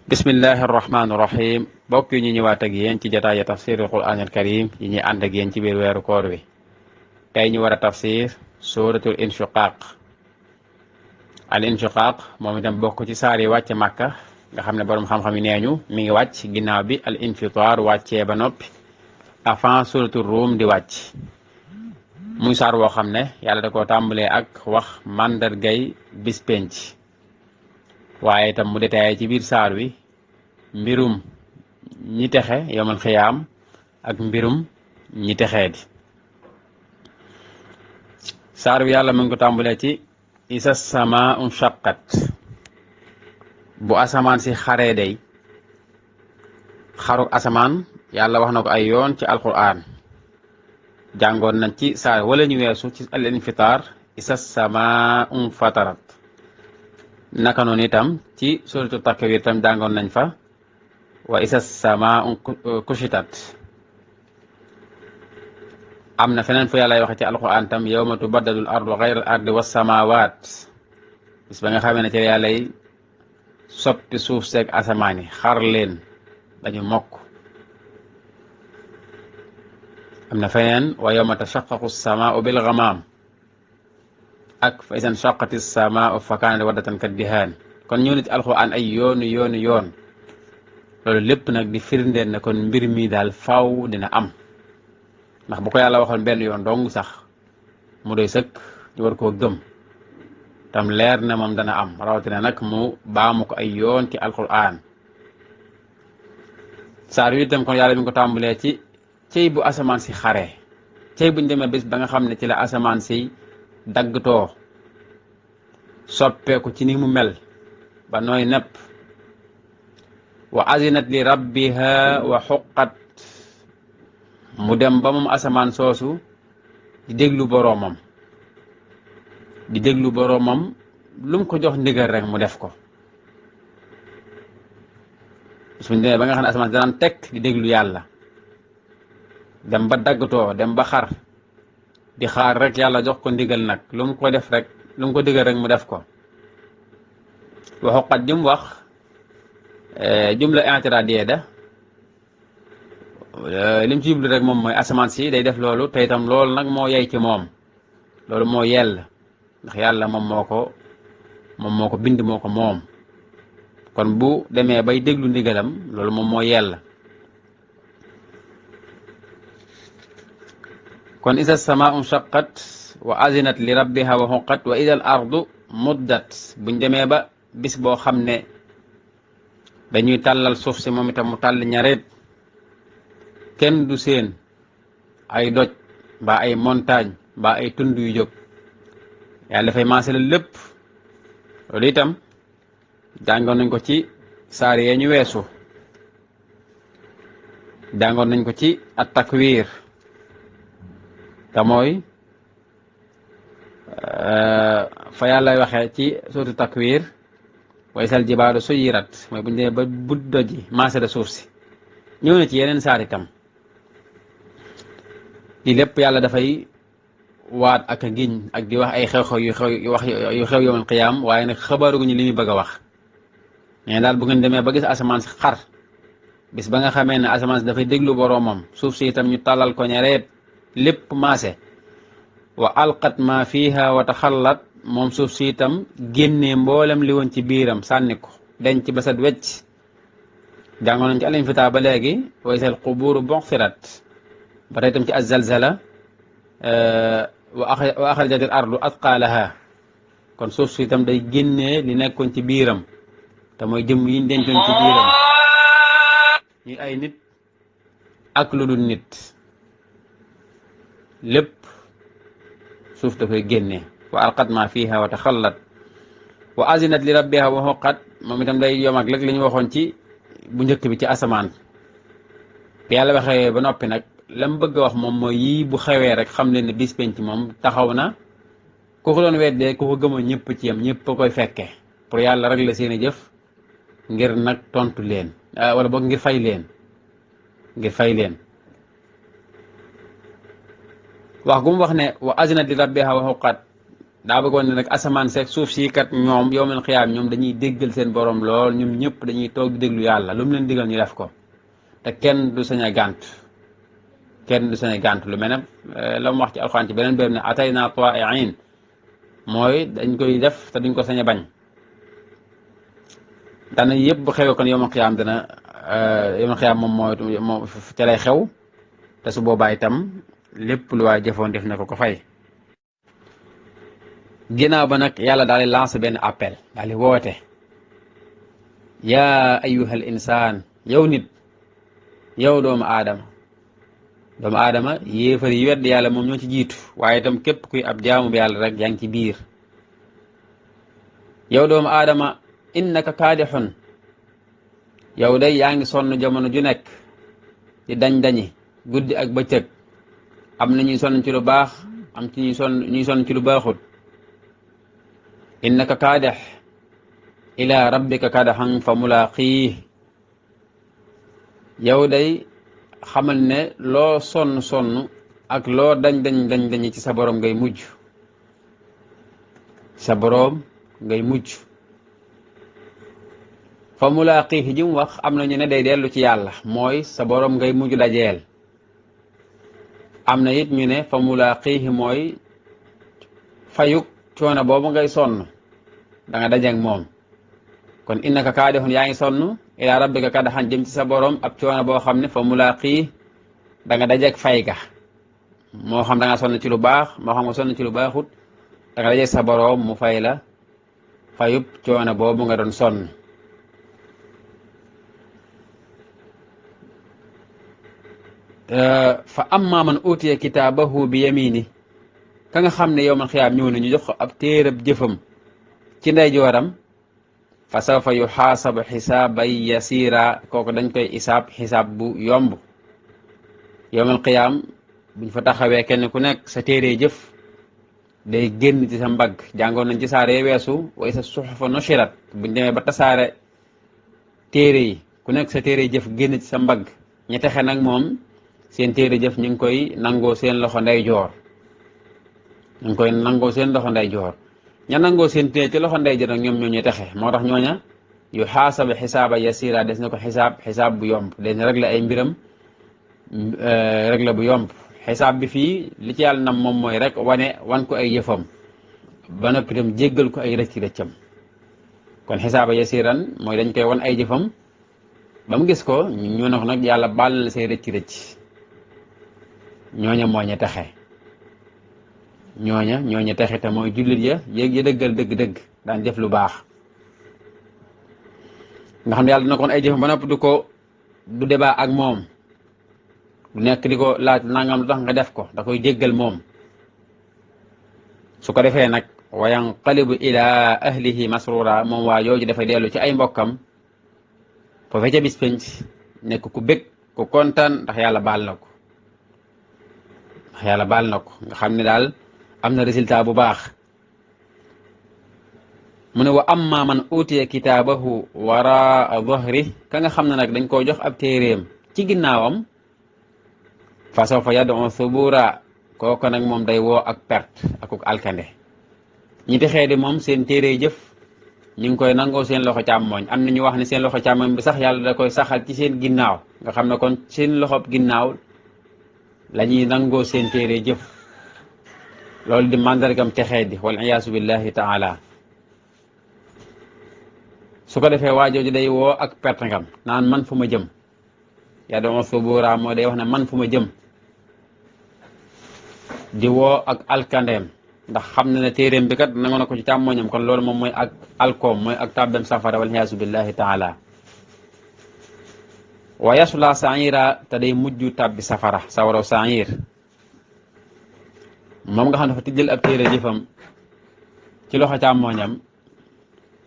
bismillahi arrahmani irrahim bokk yi ñu ñëwaat ak yéen ci jataaya tafsirul quran al karim yi ñuy ànd ak yéen ci biir weeru koor wi tey ñu war a tafsir suratul inshiqaq al inshiqaq moom itam bokk ci saar yi wàcce màkka nga xam ne boroom xam-xam yi nee ñu mi ngi wàcc ginnaaw bi al infitar wàccee ba noppi avant suratul rum di wàcc muy saar woo xam ne yàlla da koo tàmbalee ak wax màndargay bis penc waaye itam mu détaillé ci biir saar wi mbirum ñi texe yowmal xiyaam ak mbirum ñi texee di saar wi yàlla mu ngi ko tàmbalee ci isa sama shaqqat bu asamaan si xaree day xaru asamaan yàlla wax na ko ay yoon ci alquran jàngoon nañ ci saar wala ñu weesu ci al infitar isa sama fatarat naka noonu itam ci suratu takwir itam jàngoon nañ fa wa isa sama kushitat am na feneen fu yàlla waxe ci alquran tam yawma tubaddalul ardu ghayra al ardi was samawat bis ba nga xamee ne ci yàlla yi soppi suuf seeg asamaan yi xar leen dañu mokk am na feneen wa yawma tashaqqaqu samaa'u bil ghamam ak fa isan shaqati samaa'u fa kaanat wardatan kaddihaan kon ñëw na ci alxuraan ay yoon loolu lépp nag di firndeel ne kon mbir mi daal faw dina am ndax bu ko yàlla waxoon benn yoon dong sax mu doy sëkk ñu war koo gëm tam leer na moom dana am rawatina nag mu baamu ko ay yoon ci alxuraan saar yu itam kon yàlla mi ngi ko tàmbalee ci cey bu asamaan si xaree cey buñ demee bés ba nga xam ne ci la asamaan si daggtoo soppeeku ci ni mu mel ba nooy nepp wa azinat li rabbiha wa xuqat mu dem ba moom asamaan soosu di déglu boroomam lu mu ko jox ndigal rek mu def ko suñ demee ba nga xam ne asamaan si danaan tekk di déglu yàlla dem ba daggtoo dem ba xar di xaar rek yàlla jox ko ndigal nag lu mu ko def rek lu mu ko digal rek mu def ko waxuqat jum wax jumla i'tiradiyya da lim ci jublu rek moom mooy asamaan si day def loolu te itam loolu nag moo yey ci moom loolu moo yell ndax yàlla moom moo ko bind moo ko moom kon bu demee bay déglu ndigalam loolu moom moo yell kon isa samaa'u shaqqat wa azinat li rabbiha wa huqqat wa ida al ardu muddat buñ demee ba bis boo xam ne dañuy tàllal suuf si moom itam mu tàll ñareet kenn du seen ay doj mbaa ay montagne mbaa ay tund yu jóg yàlla dafay maasale lépp loolu itam jàngoon nañ ko ci saar yee ñu weesu jàngoon nañ ko ci at takwir te mooy fa yàlla waxee ci suuratu takwir wa isal jibaalu suyirat mooy bu ñu demee ba bud doji maase da suuf si ñëw na ci yeneen saar itam di lépp yàlla dafay waat ak a giñ ak di wax ay xew-xew yu xew yawmal qiyaam waaye nag xabaaruguñu li muy bëgg a wax mais daal bu ngeen demee ba gis asamaan si xar bis ba nga xamee ne asamaan si dafay déglu boroomam suuf si itam ñu tàllal ko ñareet lépp maase wa alqat ma fiha wa taxallat moom suuf si itam génnee mboolem li woon ci biiram sànni ko denc ba set wecc jàngoon nañ ci al-infitar ba léegi wa isal quburu bu'thirat ba tey itam ci az-zalzala wa axrajat al ardu athqalaha kon suuf si itam day génnee li nekkoon ci biiram te mooy jëmm yi ñu dencoon ci biiram ñuy ay nit ak lu dul nit lépp suuf dafay génne wa alqat ma fiha wa taxallat wa azinat li rabbiha wa huqqat moom itam day yom ak léeg li ñu waxoon ci bu njëkk bi ci asamaan bi yàlla waxee ba noppi nag lam bëgg a wax moom mooy yii bu xewee rek xam leen ne bis penc moom taxaw na ku ko doon weddee ku ko gëmoon ñëpp ci yam ñëpp a koy fekke pour yàlla rek la seeni jëf ngir nag tontu leen wala boog ngir fay leen wax gu mu wax ne wa azinat li rabbiha wa huqqat daa bëggoon ne nag asamaan seeg suuf sii kat ñoom yawmal qiyaam ñoom dañuy déggal seen borom lool ñoom ñëpp dañuy toog di déglu yàlla lu mu leen digal ñu def ko te kenn du sañ a gànt kenn du sañ a gànt lu mel ne la mu wax ci alxuraan ci beneen béréb ne ataynaa taa'i'iin mooy dañ koy def te duñ ko sañ a bañ dana yëpp bu xewee kon yawmal qiyaam yawmal qiyaam moom ca lay xew te su boobaa itam lépp lu waay jëfoon def na ko fay. ginnaaw ba nag yàlla daal di lancé benn appel daal di woote yaa ayyuhal insaan yow nit yow doomu aadama yéefar yi wedd yàlla moom ñoo ci jiitu waaye itam képp kuy ab jaamu bi yàlla rek yaa ngi ci biir yow doomu aadama innaka kaadixun yow day yaa ngi sonn jamono ju nekk di dañ-dañi guddi ak bëccëg am na ñuy sonn ci lu baax am ci ñuy sonn ci lu baaxut innaka kaadix ila rabbika kaadaxan fa mulaaqiih yow day xamal ne loo sonn ak loo dañ ci sa boroom ngay mujj fa mulaaqiih ji mu wax am na ñu ne day dellu ci yàlla mooy sa boroom ngay mujj dajeel am na it ñu ne fa mulaaqiih mooy fayuk coono boobu ngay sonn da nga dajeek moom kon innaka kaadixun yaa ngi sonn ila rabbika kadaxan jëm ci sa borom ab coono boo xam ne fa mulaqi da nga dajeek fay ga moo xam da nga sonn ci lu baax moo xam nga sonn ci lu baaxut da nga dajeek sa borom mu fay la fayub coono boobu nga doon sonn fa amma man utiya kitaabahu bi yamini ka nga xam ne yawmal xiyaam ñëw na ñu jox ko ab téerab jëfam ci ndeyjooram fa sawfa yuxaasabu xisaaban yasiira kooku dañ koy xisaab bu yomb yawmal qiyaam buñ fa taxawee kenn ku nekk sa téere jëf day génn ci sa mbagg jàngoon nañ ci saare weesu way sa suxufa nushirat buñ demee ba tasaare téere yi ku nekk sa téere jëf génn ci sa mbagg ñi texe nag moom seen téere jëf ñu ngi koy nangoo seen loxo ndeyjoor ña nangoo seen téere ci loxo ndeyjoor nag ñoom ñoo ñu texe moo tax ñooña yu xaasaba xisaaba yasira des na ko xisaab bu yomb des na régler ay mbiram régler bu yomb xisaab bi fii li ci yàlla nam moom mooy rek wan ko ay yëfam ba noppi itam jéggal ko ay rëcc-rëccam kon xisaaba yasiran mooy dañ koy wan ay jëfam ba mu gis ko ñu ne ko nag yàlla baal la say rëcc-rëcc ñooña moo ñu texe ñooña texe te mooy jullit ya ya dëggal dëgg-dëgg daan def lu baax nga xam ne yàlla dina kon ay jëfam ba noppi du débat ak moom du nekk di ko laaj nangam lu tax nga def ko da koy jéggal moom su ko defee nag wa yanqalibu ila ahlihi masrura moom waa yooju dafay dellu ci ay mbokkam foofee ca bis penc nekk ku bég ku kontaan ndax yàlla baal na ko nga xam ne daal am na résultat bu baax mu ne wa amma man utiya kitaabahu waraa dhahri ka nga xam ne nag dañ koo jox ab téeréem ci ginnaawam fa sawfa yad'u thubura kooku nag moom day woo ak perte akuk alkande ñi texee di moom seen téere jëf ñu ngi koy nangoo seen loxo càmmooñ am na ñu wax ne seen loxo càmmooñ bi sax yàlla da koy saxal ci seen ginnaaw nga xam ne kon seen loxo ginnaaw la ñuy nangoo seen téere jëf loolu di màndargam texee di wal iyaasu billahi taala su ko defee waa jooju day woo ak perte ngam naan man fu ma jëm yaa doon subura moo day wax ne man fu ma jëm di woo ak alkandeem ndax xam na ne téeréem bi kat nangu na ko ci càmmooñam kon loolu moom mooy ak alkoom mooy ak tàbbem safara wal iyaasu billahi taala wa yasla saira te day mujj tàbbi sawaraw sair moom nga xam dafa tijjal ab téere jëfam ci loxo càmmooñam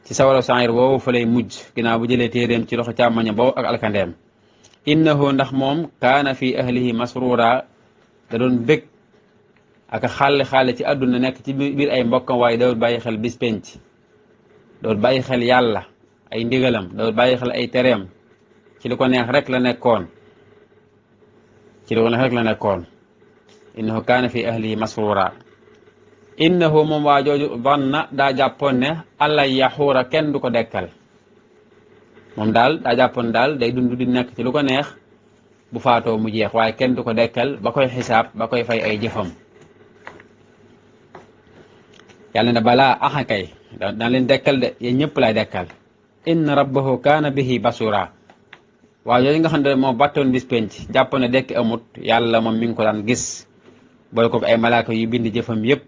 ci sawaraw sair boobu fa lay mujj ginnaaw bu jëlee téeréem ci loxo càmmooñam boobu ak alkandeem innahu ndax moom kaana fi ahlihi masrura da doon bég ak xaale ci àdduna nekk ci biir ay mbokkam waaye dawul bàyyi xel bis penc dawul bàyyi xel yàlla ay ndigalam dawul bàyyi xel ay tereem ci li ko neex rek la nekkoon innahu kaana fi ahlihi masrura innahu moom waa jooju vanna daa jàppoon ne alla yaxuura kenn du ko dekkal moom daal daa jàppoon daal day dund di nekk ci lu ko neex bu faatoo mu jeex waaye kenn du ko dekkal ba koy xisaab ba koy fay ay jëfam yàlla ne balaa axakay daan leen dekkal de yéen ñëpp lay dekkal inna rabbahu kaana bihi basura waaw yooyu nga xam ne moo battoon bis penc jàpp ne dekk amut yàlla moom mi ngi ko daan gis boole ko ay malaaka yu bind jëfam yëpp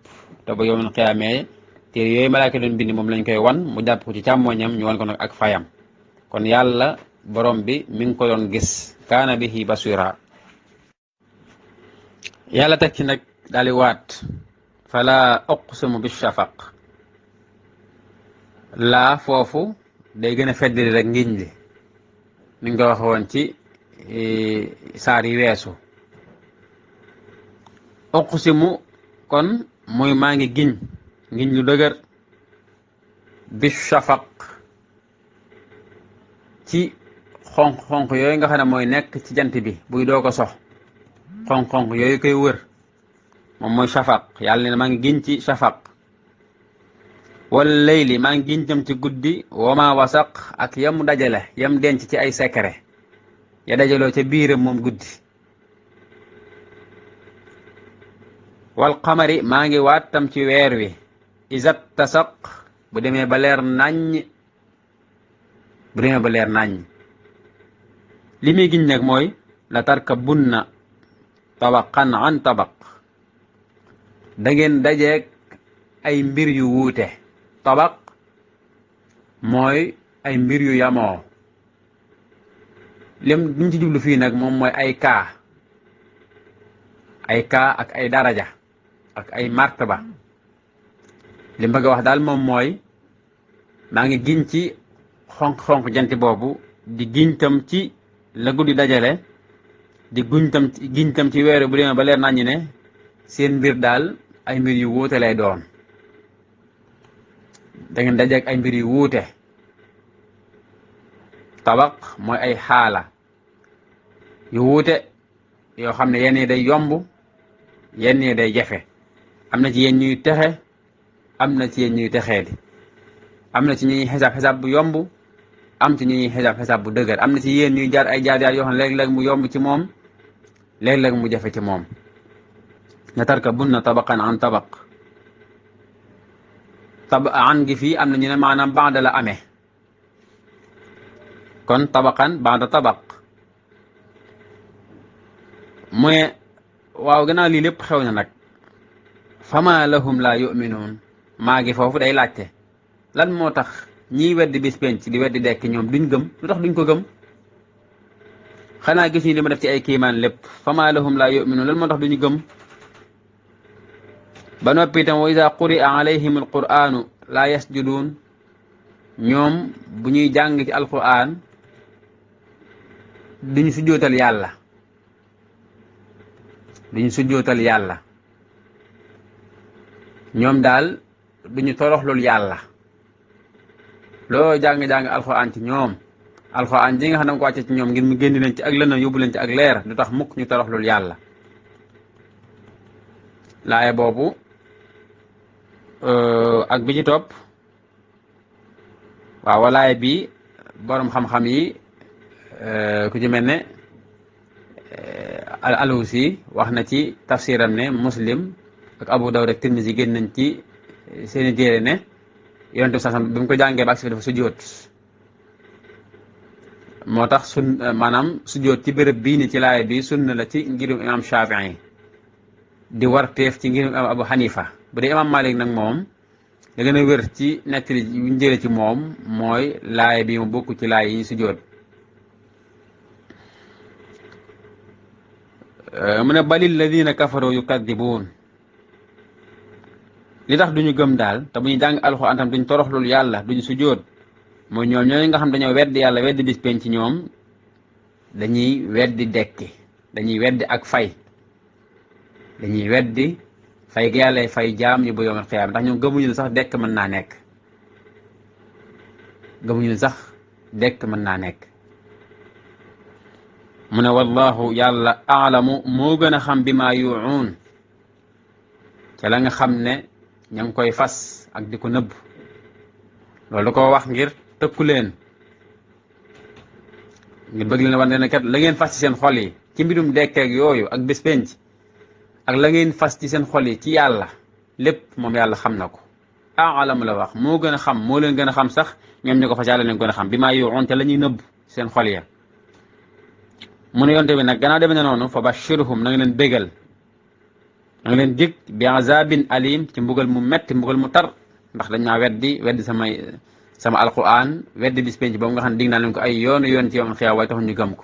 te ba yowmal xiyaamee te yooyu malaaka doon bind moom lañ koy wan mu jàpp ko ci càmmoñam ñu wan ko nag ak fayam kon yàlla borom bi mi ngi ko doon gis kaana bihi basura yàlla teg ci nag daal di waat fala uqsimu bi shafaq laa foofu day gën a feddali rek ngiñ li ni nga ko waxe woon ci saar yi weesu uqsimu kon mooy maa ngi giñ lu dëgër bi shafaq ci xonq-xonq yooyu nga xam ne mooy nekk ci jant bi buy doo ko sox xonq-xonq yooyu koy wër moom mooy shafaq yàlla ne maa ngi giñ ci shafaq wal layli maa ngi giñ tam ci guddi wama wasaq ak yam dajale yam denc ci ay secret ya dajaloo ca biiram moom guddi wal qamari maa ngi waat tam ci weer wi isat tasaq bu demee ba leer naññ li muy giñ nag mooy la tarkabunna tabaqan an tabaq da ngeen dajeeg ay mbir yu wuute tabaq mooy ay mbir yu yamoo lim duñ ci jublu fii nag moom mooy ay kaa ak ay daraja ak ay martaba li bëgg a wax daal moom mooy maa ngi giñ ci xonq-xonq jant boobu di giñ tam ci la guddi dajale di giñ tam ci weeru bu demee ba leer nañu ne seen mbir daal ay mbir yu wuute lay doon da ngeen dajeeg ay mbir yu wuute tabaq mooy ay xaala yu wuute yoo xam ne yenn yi day yomb yenn yi day jafe am na ci yéen ñuy texe am na ci yéen ñuy texee di am na ci ñuy xisaab bu yomb am ci ñuy xisaab bu dëgër am na ci yéen ñuy jaar ay jaar yoo xam ne léeg-léeg mu yomb ci moom léeg-léeg mu jafe ci moom la tarkabunna tabaqan an tabaq an gi fii am na ñu ne maanaam baada la amee kon tabaqan baada tabaq mu ne waaw gannaaw lii lépp xew na nag fama lahum la yuminuun maa ngi foofu day laajte lan moo tax ñiy weddi bis penc di weddi dekk ñoom duñ gëm lu tax duñ ko gëm xanaa gis ñu li ma def ci ay kiimaan lépp fama lahum la yuminuun lan moo tax duñu gëm ba noppi itam wa ida quri'a alayhim alquranu la yasjuduun ñoom bu ñuy jàng ci alquran duñu sujjootal yàlla ñoom daal duñu toroxlul yàlla loo jàng-jàng alquran ci ñoom alquran ji nga xam ne ko wàcce ci ñoom ngir mu génn leen ci ak lëndëm yóbbu leen ci ak leer du tax mukk ñu toroxlul yàlla laaya boobu ak bi ci topp waaw walaay bi borom xam-xam yi ku ci mel ne Alusi wax na ci tafsiram ne Muslim ak Abu Dawud ak Tirmisi génn nañ ci seeni téere ne yonent bi sasam bi mu ko jàngee ba ak si dafa sujjóot moo tax maanaam sujjóot ci béréb bii ni ci laaya bi sunna la ci ngirum imam Shafii di war teef ci ngirum Abu Hanifa bu dee imam Malik nag moom da gën a wér ci nettali yu ñu jëlee ci moom mooy laaya bi mu bokk ci laaya yi ñu sujjóot mu ne balil ladina kafaru yukadibuun li tax duñu gëm daal te bu ñu jàng alxuraan tam duñ toroxlul yàlla duñu sujjóot mooy ñoom ñooñu nga xam dañoo weddi yàlla weddi bis penc ci ñoom dañuy weddi dekki dañuy weddi ak fay dañuy weddi fay gi yàlla fay jaam ñu ba yawmal qiyaama ndax ñoom gëmuñu ne sax dekk mën naa nekk mu ne wallahu yàlla aalamu moo gën a xam bi maa yuuun ca la nga xam ne ña ngi koy fas ak di ko nëbb loolu da ko wax ngir tëkku leen ngir bëgg leen wan ne kat la ngeen fas ci seen xol yi ci mbirum dekkeeg yooyu ak bés penc ak la ngeen fas ci seen xol yi ci yàlla lépp moom yàlla xam na ko aalamu la wax moo gën a xam moo leen gën a xam sax ñoom ñu ko fas yàlla leen gën a xam bi maa yuuxoon te la ñuy nëbb seen xol ya mu ne yonte bi nag gannaaw demee ne noonu fa bashirhum na nga leen bégal na nga leen dig bi azabin alim ci mbugal mu metti mbugal mu tar ndax dañ maa weddi sama alquran weddi bis penc boobu nga xam ne dig naa leen ko ay yoonu yoon ci yoon xiyaw waaye taxul ñu gëm ko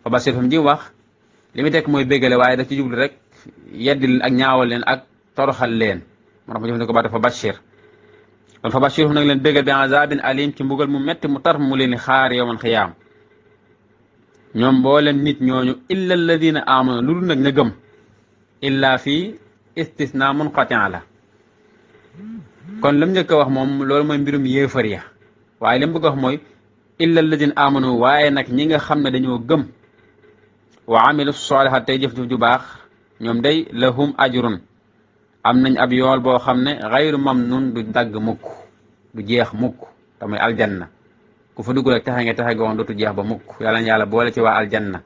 fa bashirhum ji wax li muy tekk mooy bégale waaye daf ci jublu rek yeddi leen ak ñaawal leen ak toroxal leen moo tax ma jëfandikoo baata fa bashir kon fa bashirhum na nga leen bégal bi azabin alim ci mbugal mu metti mu tar mu leen xaar yowmal xiyaam ñoom mboolem nit ñooñu illa alladina amanu lu dul nag ña gëm illa fii istisna munqatia la kon lam njëkk a wax moom loolu mooy mbirum yéefar ya waaye li mu bëgg a wax mooy illa alladina amanu waaye nag ñi nga xam ne dañoo gëm wa amilu salihat tey jëf-jëf ju baax ñoom day lahum ajrun am nañ ab yool boo xam ne xayru mamnun du dagg mukk du jeex mukk te muy aljanna ku fa dugg rek taxe goon dootu jeex ba mukk yàlla na yàlla boole ci waa aljanna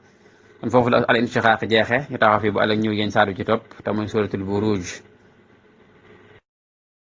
kon foofu la al inshiqaaq jeexe ñu taxaw fii bu ëllëg ñëw yéen saadu ci topp te muy suratul buruj